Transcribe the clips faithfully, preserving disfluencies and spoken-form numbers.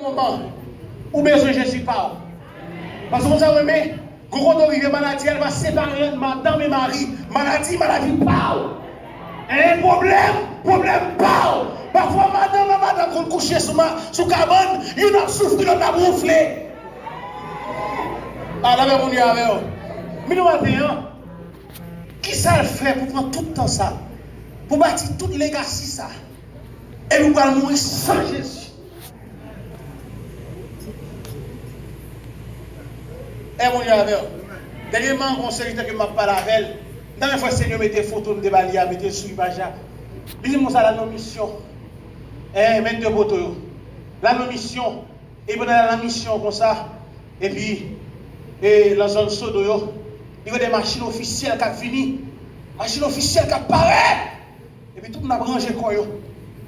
moman, ou bezwen Jezi pa w. Paske konsa, mwen, men, gon kote w rive, maladi a, l va separe ant madanm e mari. Maladi, maladi pa w. Hein, pwoblèm, pwoblèm pa w. Pafwa, madanm ak madanm konn kouche sou, ma, sou kabann, youn ap soufri, lòt ap wonfle. A, lapè Bondye avè w. Men nou maten an, kisa l fè pou pran tout tan sa, pou bati tout legasi sa, epi w pral mouri san Jezi? E Bondye avè w. Dènyèman, gon sèvitè ke m ap pale avè l, m ta renmen fè Senyè mete foto m te ba li a, mete l sou imaj la. Li di m konsa, l al nan misyon. E, vennde poto yo. L al nan misyon. E pandan l al nan misyon konsa, epi, e, nan zòn Sodo yo, li wè de machin ofisyèl k ap vini. Machin ofisyèl k ap parèt. Epi tout moun ap ranje kò yo.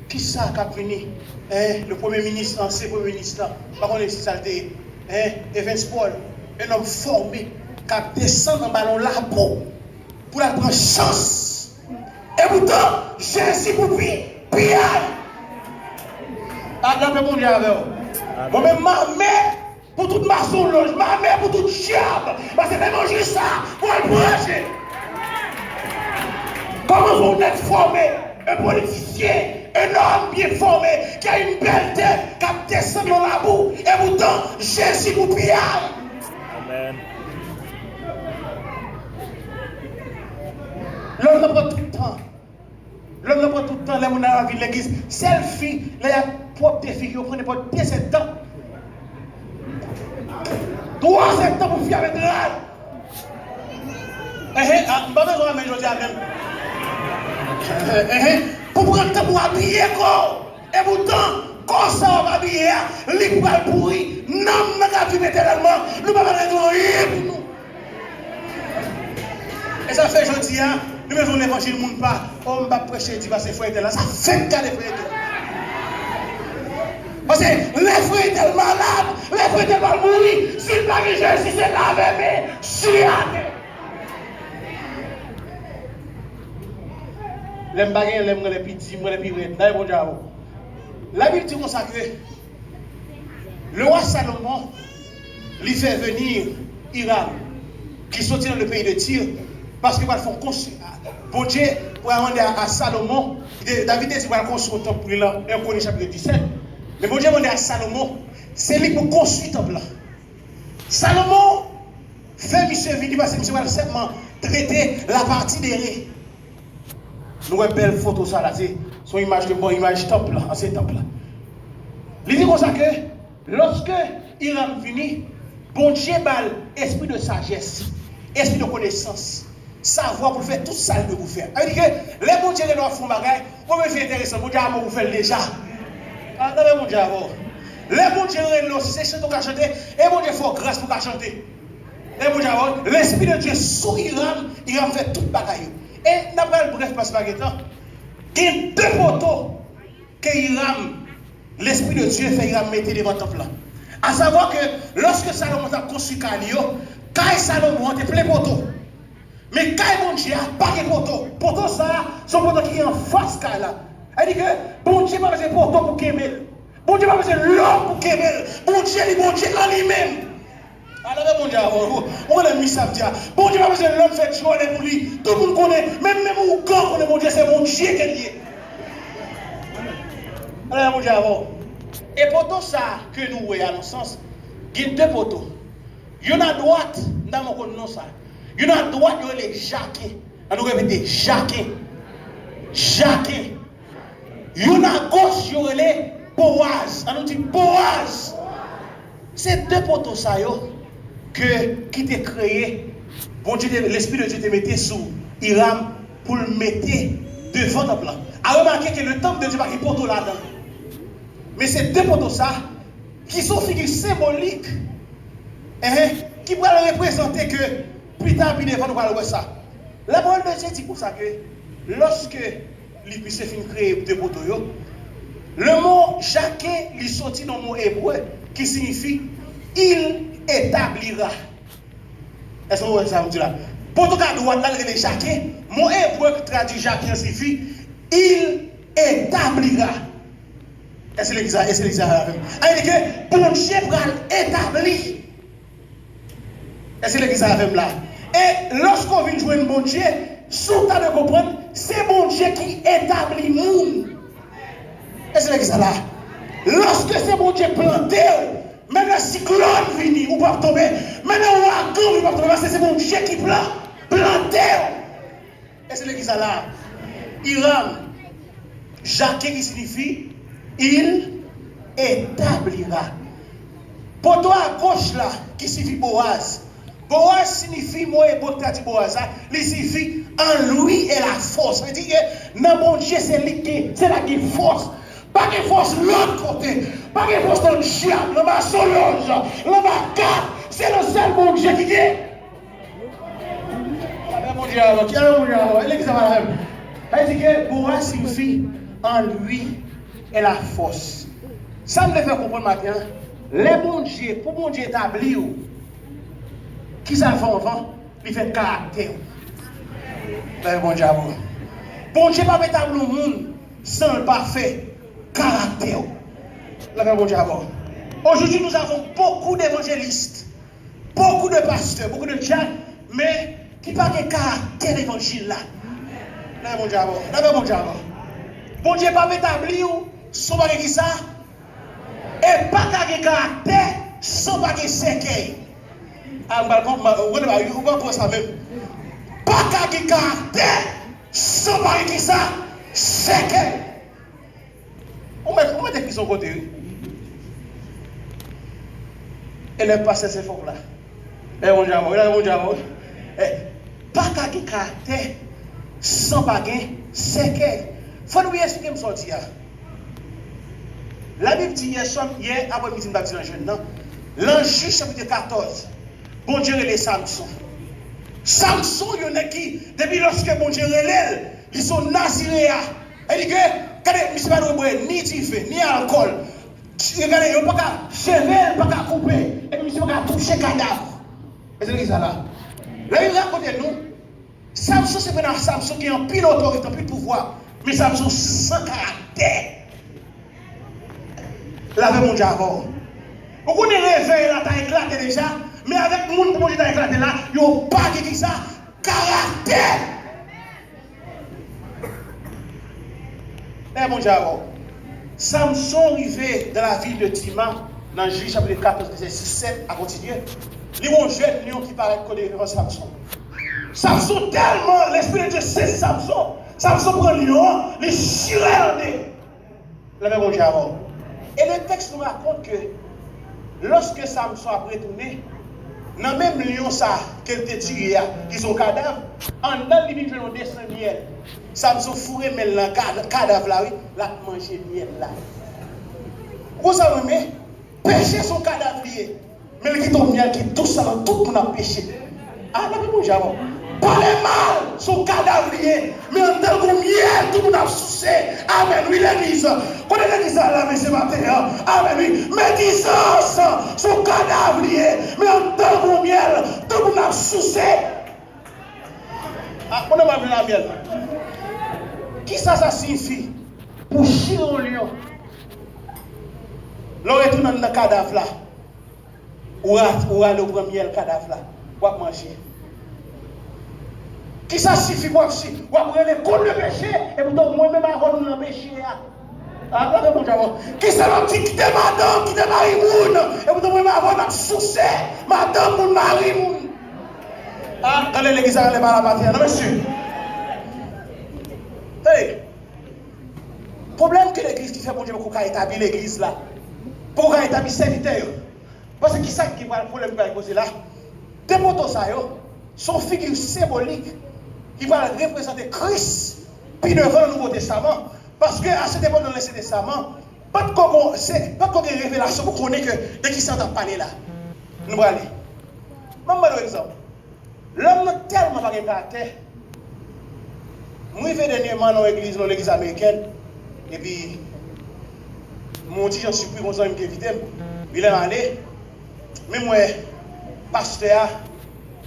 Kisa k ap vini? Hein, le premye minis, ansyen premye minis la, m pa konnen si sa l te ye. Hein, Evans Paul, un homme formé, k ap desann anba yon labou pou l al pran chans. Epoutan, Jezi pou pi, piyay. Atrape Bondye avè w. Mwen menm, m ame pou tout masonlòj, m ame pou tout dyab. Paske levanjil sa a pral pran je. Kòman pou yon nèg fòme, un politicien, un homme bien formé, ki a une belle tête, k ap desann nan labou, epoutan, Jezi pou piyay. Amèn. Lè w nan pran tout tan, lè w nan pran tout tan, lè moun nan vin legliz, sèl fi, lè y ap pwòpte figi yo, pran nenpòt de zèdtan. Twa zèdtan pou fi a met rad. Enhen, a, m pa bezwen amèn jodi a menm. Enhen, pou pran tan pou abiye kò w. Epoutan, kò sa w ap abiye a, li pral pouri. Nanm nan k ap viv etènèlman, nou pa pral regle anyen pou nou. E sa fè jodi a, nou bezwen levanjil moun pa. O, m p ap preche di pase frè entèl la. Sa fenk gade frè entèl. Paske lè frè entèl malad, lè frè entèl pral mouri, si l pa gen Jezi, se lave men, chire atè. Lè m pa gen, lè m rele pi di, m rele pi rèd. Dayè Bondye avè w. Labib di konsa ke le roi Salomon, li fè vini Hiram, ki soti nan le peyi de Tir, paske pral fè yon konstri-, Bondye pral mande a, a Salomon, li te, David te di pral konstri yon tanp pou li lan, en Kwonik chapit disèt. Men Bondye mande a Salomon, se li pou konstri tanp lan. Salomon fè misye vini paske misye pral sèlman trete lapati dere. Nou wè bèl foto sa la, se, se yon imaj ke m ban, imaj tanp lan, ansyen tanp lan. Li di konsa ke, lòske Hiram vini, Bondye ba l espri de sajès, espri de konesans, savwa pou l fè tout sa l dwe pou fè. Sa vle di ke lè Bondye rele w ap fè yon bagay, ou pa bezwen enteresan, Bondye a bon pou fè l deja. A, tande Bondye avè w. Lè Bondye rele w, si se chante w ka chante, e Bondye fè w gras pou w ka chante. E Bondye avè w, Lespri de Dye sou Hiram, Hiram fè tout bagay yo. E n ap pral brèf paske pa gen tan. Gen de poto ke Hiram, Lespri de Dye fè Hiram mete devan tanp lan. Asavwa ke lòske Salomon t ap konstwi kay li yo, kay Salomon an te plen poto. Men kay Bondye a pa gen poto. Poto sa a, se yon poto ki anfas kay la. Sa vle di ke Bondye pa bezwen poto pou kenbe l. Bondye pa bezwen lòm pou kenbe l. Bondye li Bondye an li menm. Alò, men Bondye avè w. Ou konnen mi sa m di a. Bondye pa bezwen lòm fè djòlè pou li. Tout moun konnen, menm, menm ougan konnen Bondye se Bondye ke l ye. Alò, men Bondye avè w. E poto sa ke nou wè a nan sans, gen de poto. Youn adwat, m ta renmen w konn non sa. Youn adwat, yo rele Jaken. Ann nou repete, Jaken. Jaken. Youn agoch, yo rele Boaz. Ann nou di, Boaz. Se de poto sa yo ke, ki te kreye, Bondye te, Lespri de Dye te mete sou Hiram pou l mete devan tanp lan. A remake ke le tanp de Dye pa gen poto ladan l. Men se de poto sa ki se yon figi senbolik, enhen, ki pral reprezante ke pita, pi devan, nou pral wè sa. Lapawòl de Dye di konsa ke lòske li, misye fin kreye de poto yo, le mo Jaken, li soti nan mo ebre ki siyifi il établira. Èske nou wè sa m di la? Poto k adwat la, l rele Jaken. Mo ebre ki tradui Jaken an siyifi il établira. Èske legliz la, èske legliz la avè m? Sa vle di ke Bondye pral etabli. Èske legliz la avè m la? E lòske w vin jwenn Bondye, si w ta dwe konprann, se Bondye ki etabli moun. Èske legliz la la? Lòske se Bondye k plante w, menm lè siklòn vini, ou p ap tonbe. Menm lè ouragan vini, ou p ap tonbe, paske se Bondye ki plan, plante w. E se legliz la la. Hiram, Jake ki siyifi, il établira. Poto agoch la ki siyifi Boaz. Boaz siyifi, mo ebre ki tradui Boaz la, li siyifi en lui est la force. Sa vle di ke nan Bondye se li ki gen, se la ki gen fòs. Pa gen fòs lòt kote. Pa gen fòs nan dyab, nan masonlòj, nan makak. Se nan sèl Bondye ki gen. Avè Bondye avè w, ki avè Bondye avè w, e legliz la pa la menm. Sa vle di ke Boaz siyifi en lui est la force. Sa m vle fè w konprann maten an, lè Bondye, pou Bondye etabli w, kisa l fè w anvan? Li fè karaktè w. Avè Bondye avè w. Bondye p ap etabli yon moun san l pa fè karaktè w. Avè Bondye avè w. Aujourd'hui, nous avons beaucoup d'évangélistes, beaucoup de pasteurs, beaucoup de diacres, men ki pa gen karaktè levanjil la. Lave Bondye avè w. Lave Bondye avè w. Bondye p ap etabli w si w pa gen kisa? E pa ka gen karaktè si w pa gen sèkèy. A, m pral konn, m pral, ou konn, ou pral pran sa menm. Pa ka gen karaktè si w pa gen kisa? Sèkèy. Ou mèt, ou mèt ekri son kote, wi. Elèv pastè Senfòk la. Lè Bondye avè w, lè Bondye avè w. Eh, pa ka gen karaktè san pa gen sèkèy. Fò nou byen eksplike m sa w di a. Labib di yè swa, yè aprèmidi m t ap di nan jèn nan. Nan Jij chapit katòz, Bondye rele Samson. Samson, yon nèg ki, depi lòske Bondye rele l, li se yon Nazireyen. Sa vle di ke, gade, misye pa dwe bwè ni dife, ni alkòl. Gade, yo pa ka, cheve l pa ka koupe, epi misye pa ka touche kadav. Èske legliz la la? Labib rakonte nou, Samson se vrè, Samson gen anpil otorite, anpil pouvwa, men Samson san karaktè. Lave Bondye avè w. Ou konnen revèy la ta eklate deja, men avèk moun pou Bondye ta eklate la, yo pa gen kisa? Karaktè. Lè Bondye avè w. Samson rive dans la ville de Timna, nan Jij chapit katòz, vèsè sis, sèt a kontinye. Li wè yon jèn lyon ki parèt kote devan Samson. Samson tèlman, Lespri de Dye sezi Samson. Samson pran lyon an, li chire l an de. Lave Bondye avè w. E le tèks nou rakonte ke lòske Samson ap retounen, nan menm lyon sa ke l te tiye a, ki se yon kadav, anndan l li vin jwenn yon desan myèl. Samson foure men l nan kad-, kadav la, wi, l ap manje myèl la. Ou konn sa mwen renmen? Peche se yon kadav li ye. Men li kite yon myèl ki dous, sa nan tout moun ap peche. A, lave Bondye avè w. Pale mal, se yon kadav li ye. Men anndan l gon myèl, tout moun ap souse. Amèn, wi, legliz. Kote legliz la, la, mesye, maten an? Amèn, wi. Medizans, se yon kadav li ye. Men anndan l gon myèl, tout moun ap souse. A, konnen m ap jwenn lamyèl. Kisa sa siyifi? Pou chire yon lyon, lè w retounen anndan kadav la, ou ra-, ou rale, ou pran myèl kadav la, w ap manje. Kisa siyifi pou w ap si, w ap rele kont le péché, e poutan mwen menm avè w nou nan peche a. A, lave Bondye avè w. Kisa l ap di? Kite madanm, kite mari moun. E poutan mwen menm avè w n ap souse madanm moun, mari moun. A, gade legliz la, gade pa la maten an, non, mesye. Hey! Pwoblèm ke legliz ki fè Bondye poko ka etabli legliz la, poko ka etabli sèvitè yo. Paske kisa ki pral, pwoblèm ki pral poze la? De poto sa yo, se yon figi senbolik ki pral reprezante Kris pi devan nan Nouvo Testaman. Paske a sèt epòk nan Lensyen Testaman, pa t ko gon, se, pa t ko gen revelasyon pou konnen ke de kisa yo t ap pale la. Nou prale. Ban m ba nou egzanp. Lòm nan tèlman pa gen karaktè. M rive dènyèman nan yon egliz, nan yon legliz amerikèn, epi m yon ti jan sipri, yon zanmi m te envite m. Epi lè m ale, men m wè pastè a,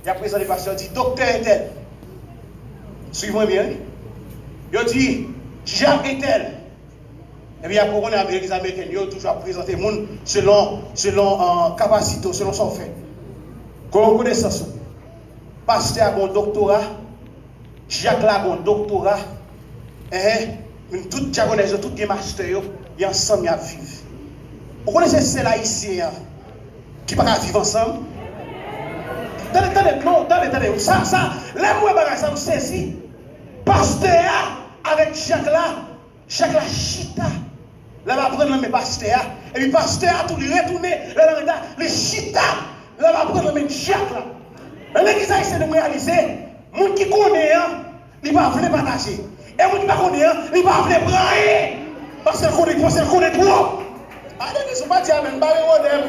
y ap prezante pastè a, di, Doktè entèl. Swiv mwen byen, wi. Yo di, Dyak entèl. Epi apre, ou konnen legliz amerikèn yo toujou ap prezante moun selon, selon, euh, kapasite w, selon sa w fè. Selon konesans ou. Pastè a gen yon doktora, dyak la gen yon doktora, enhen, men tout dyakonès yo, tout gen mastè yo, y ansanm y ap viv. Ou konnen se sèl ayisyen an ki pa ka viv ansanm? Tande, tande, non, tande, tande. Sa, sa, lè m wè bagay sa, m sezi. Pastè a avèk dyak la, dyak la chita, l ap aprann nan men pastè a. Epi pastè a tou, li retounen, lè l anreta, li chita, l ap aprann nan men dyak la. Nan legliz ayisyen, nou reyalize, moun ki konnen an, li pa vle pataje. E moun ki pa konnen an, li pa vle pran anyen. Paske l konnen, paske l konnen twòp. A, legliz, ou pa di amèn, m pa rewòdè m.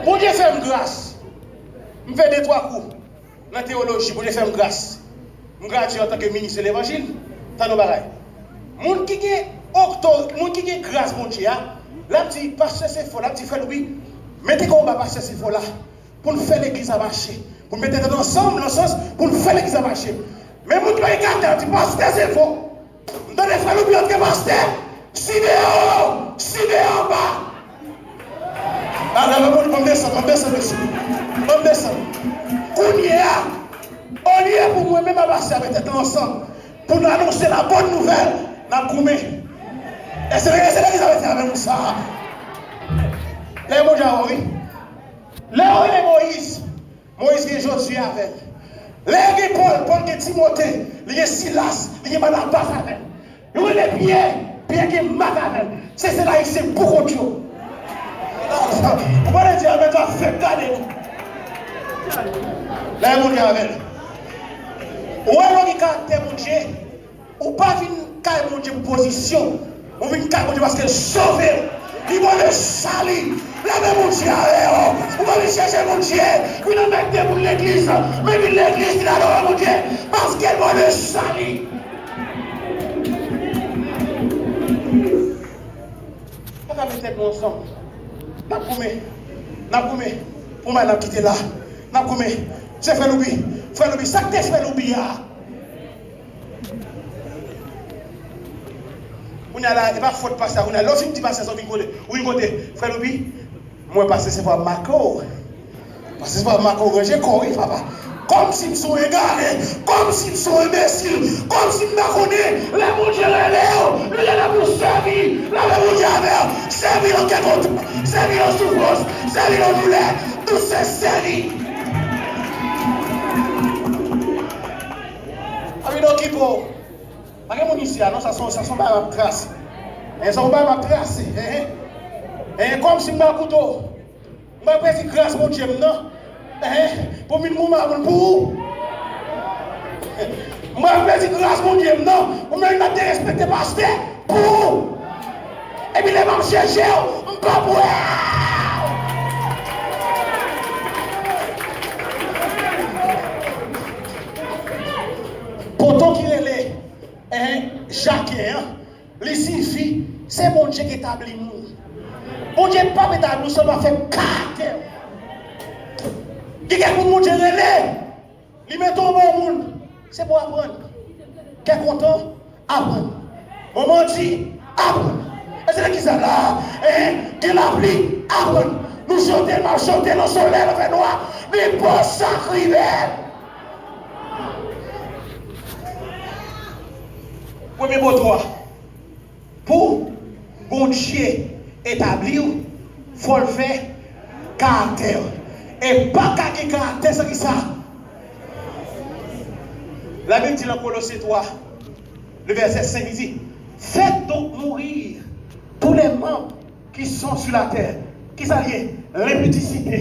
Bondye fè m gras. M fè de twa kou nan teyoloji, Bondye fè m gras. M gradye antanke minis de levanjil. Tande yon bagay. Moun ki gen okto, moun ki gen gras Bondye a, l ap di, pastè Sefo, l ap di, frè Loubi, mete kò w ba pastè Sefo la, pou n fè legliz la mache, pou n mete tèt ansanm nan sans pou n fè legliz la mache. Men moun ki pa gen karaktè, di, pastè Sefo, m tande frè Loubi antre pastè, si deyò, si deyò pa. Ala, ala, bon, ban m desann, ban m desann, mesye. Ban m desann. Kounye a, olye pou mwen menm ak pastè a mete tèt nou ansanm pou n anonse la bòn nouvèl, n ap goumen. E se, e se legliz avèk avè nou sa. Lè Bondye a wi. Lè yo rele Moyiz, Moyiz gen Jozye avè l. Lè gen Pòl, Pòl gen Timote, li gen Silas, li gen Banabas avè l. Yo rele Pyè, Pyè gen Mak avè l. Se sèl ayisyen pou kont yo. Ou pa di amèn, sa fèk gade nou. Lè Bondye avè l. Ou wè lè w gen karaktè Bondye, ou pa vin kay Bondye pou pozisyon. Ou vin kay Bondye paske l sove w. Li Bondye sali. Leve Bondye avè w. Ou pa vin chèche Bondye. Vin anmède moun legliz. Men vin legliz, vin adore Bondye. Paske l Bondye sali. Pa ka met tèt nou ansanm. N ap goumen. N ap goumen. Pou mwen, n ap kite la. N ap goumen. Se frè Loubi. Frè Loubi. Sa k te frè Loubi a? Kounye a la, e pa fòt pastè a. Kounye a, lè w fin di pastè sa, w vin kote, ou vin kote, frè Loubi, mwen pastè se pa make w. Pastè se pa make w, ranje kò w wi, papa. Kòmsi m se yon egare, kòmsi m se yon enbesil, kòmsi m pa konnen, lè Bondye rele w, li rele w pou sèvi, lave Bondye avè w, sèvi l an kè kontan, sèvi l an soufrans, sèvi l an doulè, nou se sèvi. Anvi n okipe w. Pa gen moun isi a non, sa se, sa se yon bagay m ap trase. E sa yon bagay m ap trase. Enhen. Enhen, kòmsi m pa koute w. M pa pèdi gras Bondye m nan. Enhen, pou m vin goumen avè l pou ou. M pa pèdi gras Bondye m nan. Ou menm ap derespekte pastè pou ou. Epi lè m ap chèche w, m p ap wè w. Poto ki rele, enhen, Jaken an, li siyifi, se Bondye ki etabli moun. Bondye p ap etabli w san l pa fè karaktè w. Gen kèk moun Bondye rele, li mete w bò moun, se pou aprann. Kè kontan, aprann. Manman di, aprann. E se nan kisa la, enhen, gen lapli, aprann. Nou chante, n ap chante nan solèy, nan fènwa, nenpòt sa k rive. Premye poto a. Pou Bondye etabli w, fò l fè karaktè. E pa ka gen karaktè san kisa? Labib di nan Kolose twa, le vèsè senk, li di, faites donc mourir tous les membres qui sont sur la terre. Kisa l ye? Lenpidisite,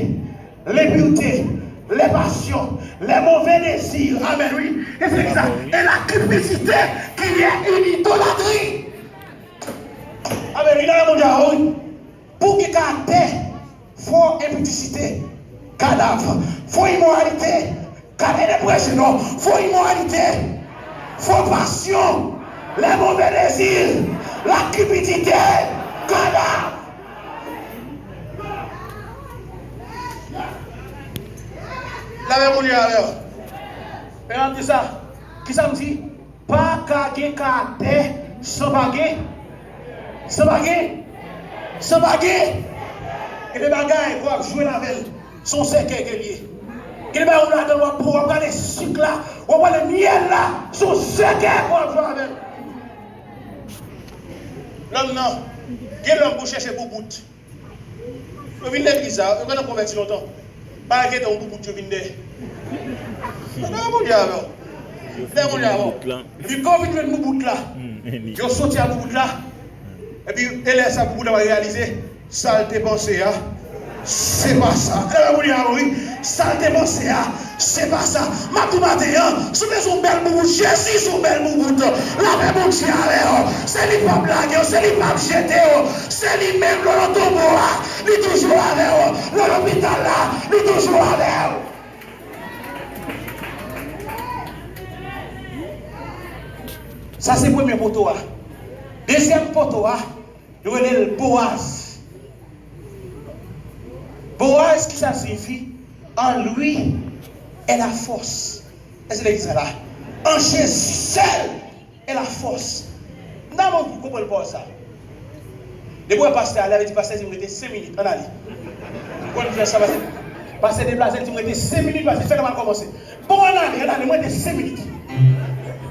lenpirte, les passions, les mauvais désirs. Amèn, wi. E se kisa? Et la cupidité qui est une idolâtrie. Amèn, wi, nan Bondye a, wi. Pou gen karaktè, fò enpidisite, kadav, fò imoralite, Gade de prè, sinon, fo imoralite, fo pasyon, les mauvais désirs, la cupidité, kadav. Lave moun yo avè w. E m ap di sa. Kisa m di? Pa ka gen karaktè San pa gen. San pa gen. San pa gen. Gen de bagay pou w ap jwe avè l. Se yon sèkèy ke l ye. Gen de bagay ou ladan l, w ap pran, w ap rale sik la, w ap rale myèl la. Se yon sèkèy pou w ap jwe avè l. Lòm nan, gen lòm pou chèche boubout. Yo vin legliz la, yo gentan konvèti lontan. Pa enkyete w, boubout yo vin dèyè. Lè Bondye avè w. Lè Bondye avè w. Epi kan w vin jwenn boubout la, yo soti a boubout la. Epi e lè sa boubout la va reyalize, sa l te panse a, se pa sa. Lè Bondye avè w, wi. Sa l te panse a, se pa sa. M ap di w maten an, si w bezwen yon bèl boubout, Jezi se yon bèl boubout. Lapè Bondye avè w. Se li k p ap lage w, se li k p ap jete w. Se li menm lè w nan tonbo a, li toujou avè w. Lè w lopital la, li toujou avè w. Sa se premye poto a. Dezyèm poto a, yo rele l Boaz. Boaz, ki sa l siyifi? En lui est la force. Èske legliz la la? En Jésus seul est la force. M ta renmen w konprann pawòl sa. Depi w wè pastè ale, avèti pastè di m rete senk minit, ann ale. M konn fè sa, pastè, pastè deplase, l di m rete senk minit, pastè fè l mal kòmanse. Bon, ann ale, ann ale, m rete senk minit.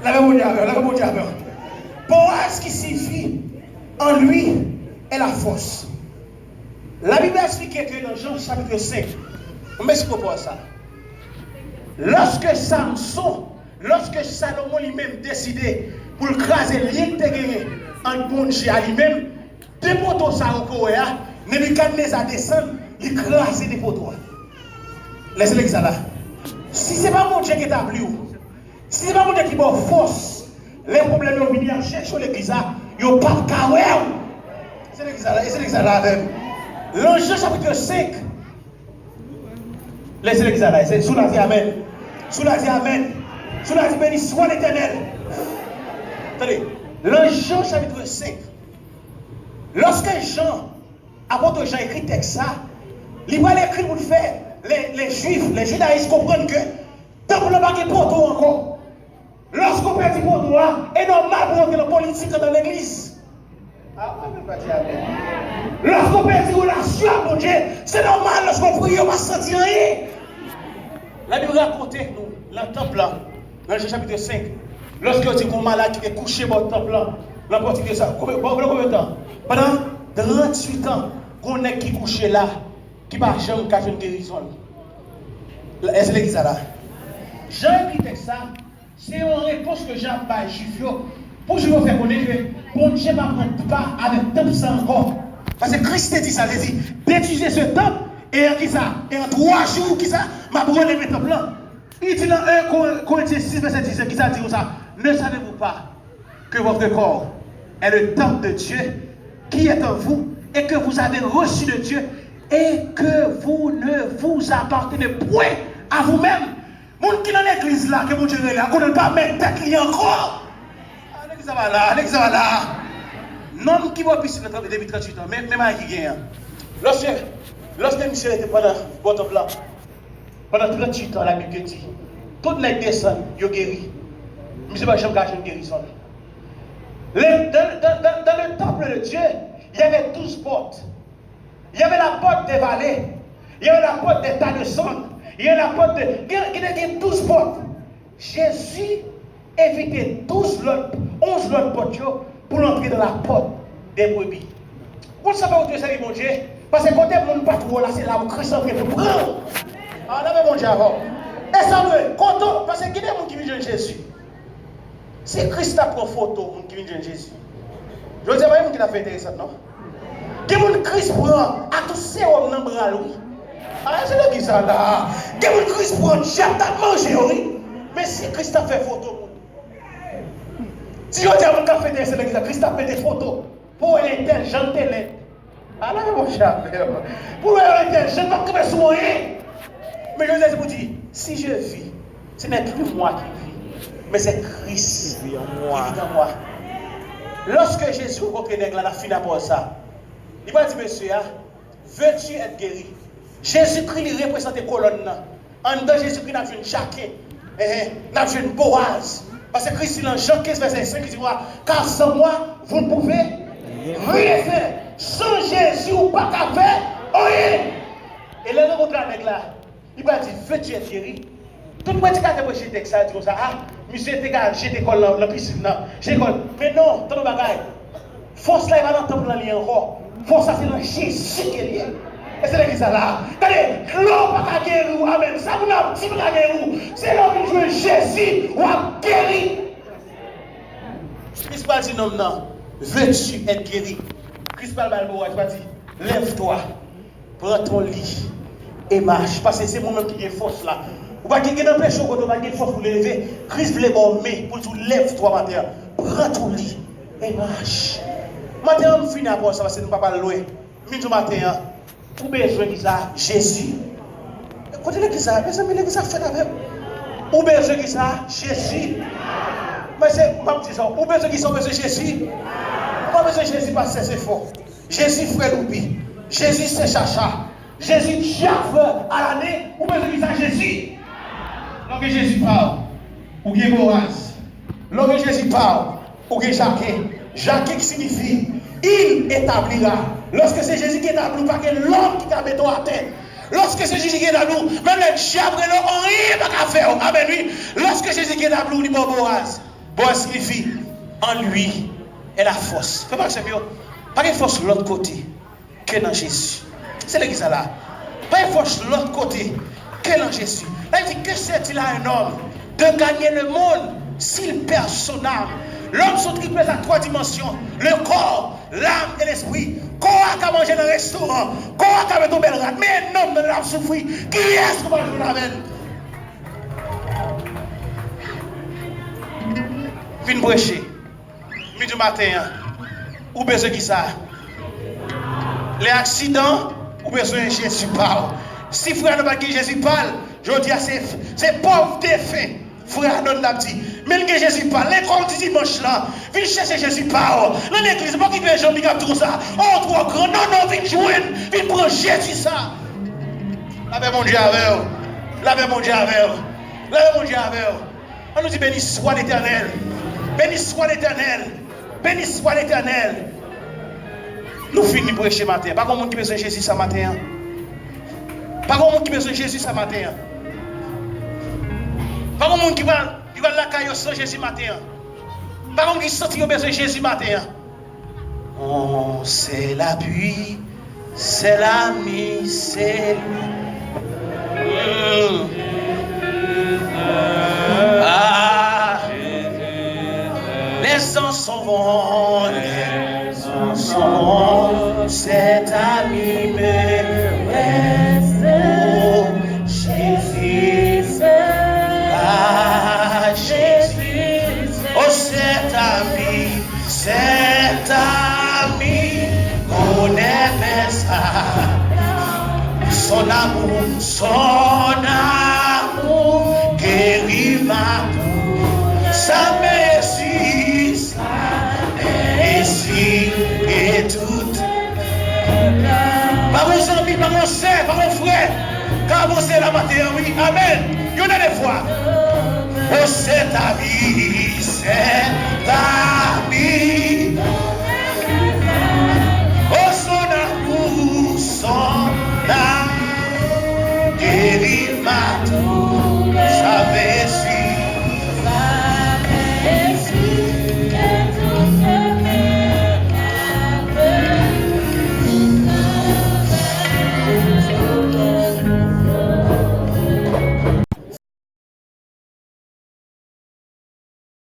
Lapè Bondye avè w, lapè Bondye avè w. Boaz ki siyifi, en lui est la force. Labib eksplike ke nan Jan chapit senk, m eksplike pawòl sa. Lòske Samson, lòske Salomon li menm deside pou l kraze lyen ki te genyen ant Bondye a li menm, de poto sa yo ke w wè a, Nebikadneza desann, li kraze de poto a. Lè se legliz la la. Si se pa Bondye ki etabli w, si se pa Bondye ki ba w fòs, lè pwoblèm yo vini, y ap chèche w legliz la, yo p ap ka wè w. Se legliz la, e se legliz la avè m. Lan Jan chapit senk, lè se legliz la, se, si w la di amèn. Si w la di amèn. Si w la di beni swa Letènèl. Tande, lan Jan chapit senk, lòske Jan, apot Jan ekri tèks sa, li pral ekri pou l fè lè, lè Jwif, lè jidayis konprann ke tanp lan pa gen poto ankò. Lòske w pèdi poto a, e nòmal pou w antre nan politik andan legliz. A, w pa menm pa di amèn. Lòske w pèdi relasyon ak Bondye, se nòmal lòske w priye, w pa santi anyen. Labib rakonte nou, nan tanp lan, nan Jan chapit senk, lòske yo di gon malad ki te kouche bò tanp lan, nan pòtik de sa, konbyen, pandan konbyen tan? Pandan tranntuit an, gon nèg ki kouche la, ki pa janm ka jwenn gerizon l. Èske legliz la la? Jan ekri tèks sa, se yon repons ke Jan ap bay Jwif yo, pou Jwif yo fè konnen ke Bondye pa pran pa avèk tanp sa ankò. Paske Kris te di sa, li di, détruisez ce temple, et en kisa? Et en twa jou, kisa? M ap releve tanp lan. Li di nan en Korentyen sis, vèsè dizuit, kisa l di konsa? Ne savez-vous pas que votre corps est le temple de Dieu, qui est en vous, et que vous avez reçu de Dieu, et que vous ne vous appartenez point à vous-même? Moun ki nan legliz la, ke Bondye rele a, konnen l pa mèt tèt li ankò. A, legliz la pa la, legliz la pa la. Nonm ki bò pisin nan depi tranntuit an, men, men bagay ki genyen an. Lòske, lòske misye rete pandan bò tanp lan, pandan tranntuit an, Labib te di, tout nèg desann, yo geri. Misye pa janm ka jwenn gerizon l. Le, dans, dans, dans, dans le temple de Dieu, il y avait douze portes. Il y avait la porte des vallées. Il y avait la porte des tas de cendres. Il y avait la porte de, gen, gen, gen douz pòt. Jezi evite douz lòt, onz lòt pòt yo pou l antre dans la porte des brebis. Ou sa fè ou te sèvi Bondye? Paske kote moun pa t wè w la, se la pou Kris antre pou pran w. A, lapè Bondye avè w. E sa vre, kote w, paske gen de moun ki vin jwenn Jezi. Si Kris ta pran foto moun ki vin jwenn Jezi, jodi a pa gen moun ki ta fè enteresan, non? Gen moun Kris pran ak tout sewòm nan bra l, wi. A, se legliz sa la. Gen moun Kris pran dyab t ap manje yo, wi. Men si Kris ta fè foto moun. Di jodi a moun k ap fè enteresan legliz la, Kris t ap mete foto. Pou wè entèl jan l te lèd. Ala yon chapè. Pou wè entèl jan l p ap kanpe sou anyen. Men Jezi di pou di, si je vis, ce n'est plus moi qui vis, mais c'est Christ qui vit en moi. Lòske Jezi rankontre nèg la, n ap fini ak pawòl sa. Li pral di mesye a, veux-tu être guéri? Jezikri li reprezante kolòn nan. Anndan Jezikri n ap jwenn Jaken. Enhen, n ap jwenn Boaz. Paske Kris di nan Jan kenz vèsè senk, li di konsa, car sans moi, vous ne pouvez rien faire. San Jezi, ou pa ka fè anyen. E lè l rankontre avèk la, li pral di, veux-tu être guéri? Tout predikatè preche tèks sa yo di konsa, a, misye te ka jete kò l nan, nan pisin nan, jete kò l. Men non, tande yon bagay. Fòs la, e pa nan tanp lan li ye ankò. Fòs la, se nan Jezi ke l ye. E se legliz la la. Tande, dlo pa ka geri w. Amèn. Sa moun ap di pa ka geri w. Se lè w vin jwenn Jezi, w ap geri. Kris pral di nonm nan, veux-tu être guéri? Kris pral ba l bouraj, pral di, lève-toi. Pran ton lit et marche. Paske se mwen menm ki gen fòs la. Ou pa gen, gen nan peche w kote ou pa gen fòs pou leve. Kris vle ba w men pou l di w lève-toi maten an. Pran ton lit et marche. Maten an m fini apre sa paske nou pa pral lwen. M vin di w maten an. Ou bezwen kisa? Jezi. Kote legliz sa? Mezanmi, legliz sa fèt avè m. Ou bezwen kisa? Jezi. Men se, m ap di sa. Ou bezwen kisa? Ou bezwen Jezi. Ou pa bezwen Jezi pastè Sefò. Jezi frè Loubi. Jezi sè Chacha. Jezi dyak frè Alane. Ou bezwen kisa? Jezi. Lè w gen Jezi pa w, ou gen Boaz. Lè w gen Jezi pa w, ou gen Jaken. Jaken ki siyifi il établira. Lòske se Jezi ki etabli w, pa gen lòm ki ka mete w atè. Lòske se Jezi ki etabli w, menm lè dyab rele w, anyen pa ka fè w. Amèn, wi. Lòske Jezi ki etabli w, li ba w Boaz. Boaz siyifi, en lui est la force. Frè m ak sè m yo, pa gen fòs lòt kote ke nan Jezi. Se legliz sa la. Pa gen fòs lòt kote ke nan Jezi. La di, que sert-il à un homme de gagner le monde s'il perd son âme? Lòm se yon triplèt a twa dimansyon, le corps, l'âme et l'esprit. Kò a ka manje nan restoran, kò a ka mete yon bèl rad, men nanm nan ap soufri. Kiyès ou pral jwenn avè l? Vin preche. Midi maten an, ou bezwen kisa? Lè aksidan, ou bezwen Jezi pa w. Si frè a nou pa gen Jezi pa l, jodi a se, se pòv defen frè a nou n ap di. Men l gen Jezi pa l. Lekòl di dimanch lan, vin chèche Jezi pa w. Nan legliz, pa okipe jan mi k ap di konsa, o, w twò gran. Non, non, vin jwenn, vin pran Jezi sa. Lapè Bondye avè w. Lapè Bondye avè w. Lapè Bondye avè w. Ann nou di, béni soit l'Éternel. Béni soit l'Éternel. Béni soit l'Éternel. Nou fini preche maten an. Pa gen moun ki bezwen Jezi sa maten an? Pa gen moun ki bezwen Jezi sa maten an? Pa gen moun ki pral, ki pral lakay yo san Jezi maten an? Pa gen moun ki santi yo bezwen Jezi maten an? On, c'est la pluie, c'est la mi, c'est... Mm. Ah, les ans s'en vont, les ans s'en vont, cet ami me reste. Oh, Jésus, ah, Jésus, oh, cet ami, cet ami qu'on aimait ça. Son amour, son amour guérit ma douleur. Sa mesi, sa mesi e tout. Pa gon zanmi, pa gon sè, pa gon frè ka avanse la maten an, wi. Amèn. Yon dènye fwa. Oh, cet ami, cet ami. Oh, son amour, son amour guérit ma douleur.